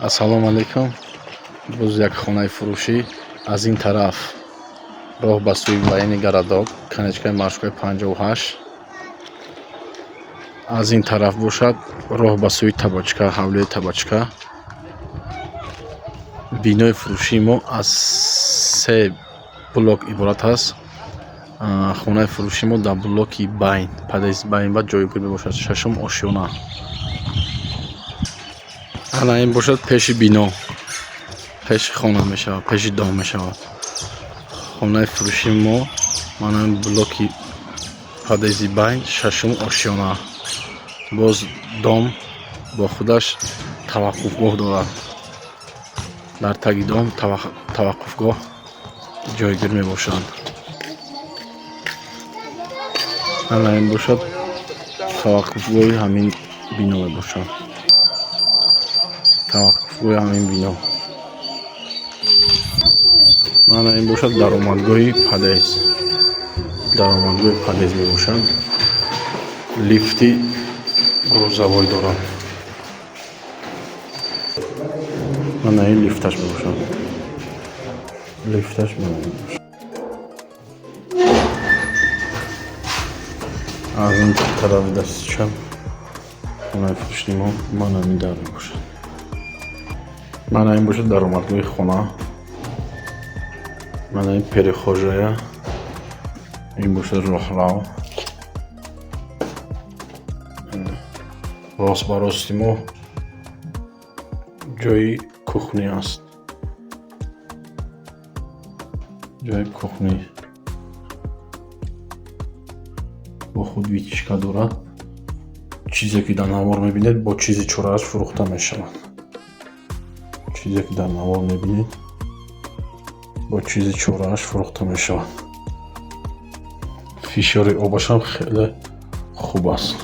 Ассалому алайкум. Боз як хонаи фурӯшӣ. Аз ин тараф роҳ ба сӯи военный городок, конечкаи маршруткаи 58. Аз ин тараф бошад роҳ ба сӯи Табачка, ҳавлияи Табачка. Бинои фурӯшии мо аз се блок иборат аст. Хонаи фурӯшии мо дар блоки Байн, подъезд Байн ба ҷойгир мебошад, шашум ошёна. Ана ин бошад пеши бино, пеши хона мешавад, пеши дом мешавад. Хонаи фурӯшии мо мана ин блоки подъезди Байн, шашум ошёна. Боз дом бо худаш таваққуфгоҳ дорад. Дар таги дом таваққуфгоҳ ҷойгир мебошад. Ана ин бошад таваққуфгоҳи ҳамин бино мебошад. Таваққуфгоҳи ҳамин бино. Мана ин бошад даромадгоҳи подъезд. Даромадгоҳи подъезд мебошад. Лифти грузовой дорад. Мана ин лифташ мебошад. Лифташ мана ин бошад. Аз ин тарафи дасти чап хонаи фурӯшии мо мана ин дар мебошад. Мана ин бошад даромадгоҳи хона. Мана ин перехожая. Ин бошад роҳрав. Рост ба рости мо ҷои кухня аст. Ҷои кухни. Бо худ вытяжка дорад. Чизе ки дар навор мебинед, бо чизи чорааш фурӯхта мешавад. Чизе ки дар навор мебинед, бо чизи чорааш фурӯхта мешавад. Фишори обашам хеле хуб аст.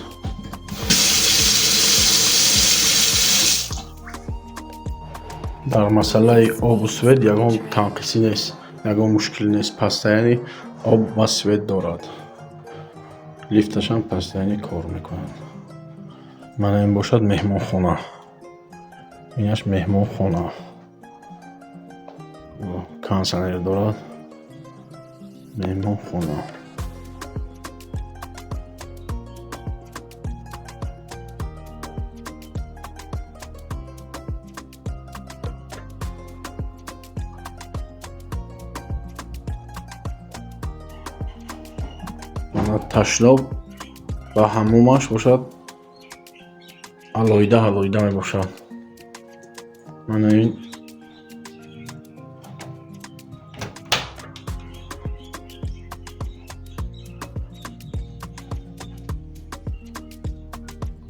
Дар масъалаи обу свет ягон танқисӣ нест, ягон мушкил нест. Постоянный об ва свет дорад. Лифташам постоянный кор мекунад. Мана ин бошад меҳмонхона. Инаш меҳмонхона. Кондитсионер дорад. Меҳмонхона. Мана ташлоб ва ҳаммомаш бошад алоҳида алоҳида мебошад. Мана ин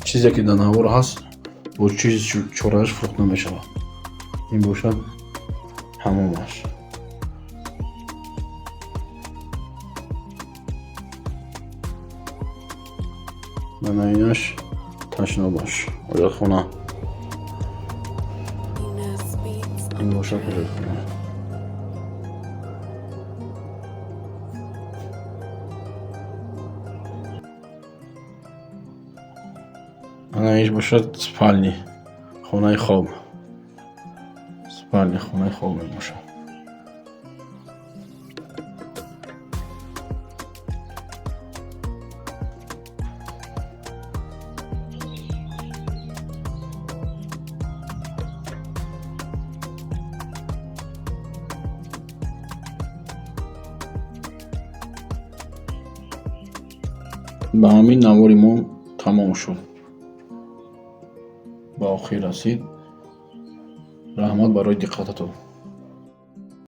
чизе ки дар навор ҳаст, бо чизи чорааш фурӯхта мешавад. Ин бошад ҳаммомаш. Мана инаш ташнобаш, ҳоҷатхона. Ин бошад ҳоҷатхона. Ана ин бошад спальни, хонаи хоб. Спальни, хонаи хоб мебошад. Ба ҳамин навори мо тамом шуд. Ба охир расид. Раҳмат барои диққататон.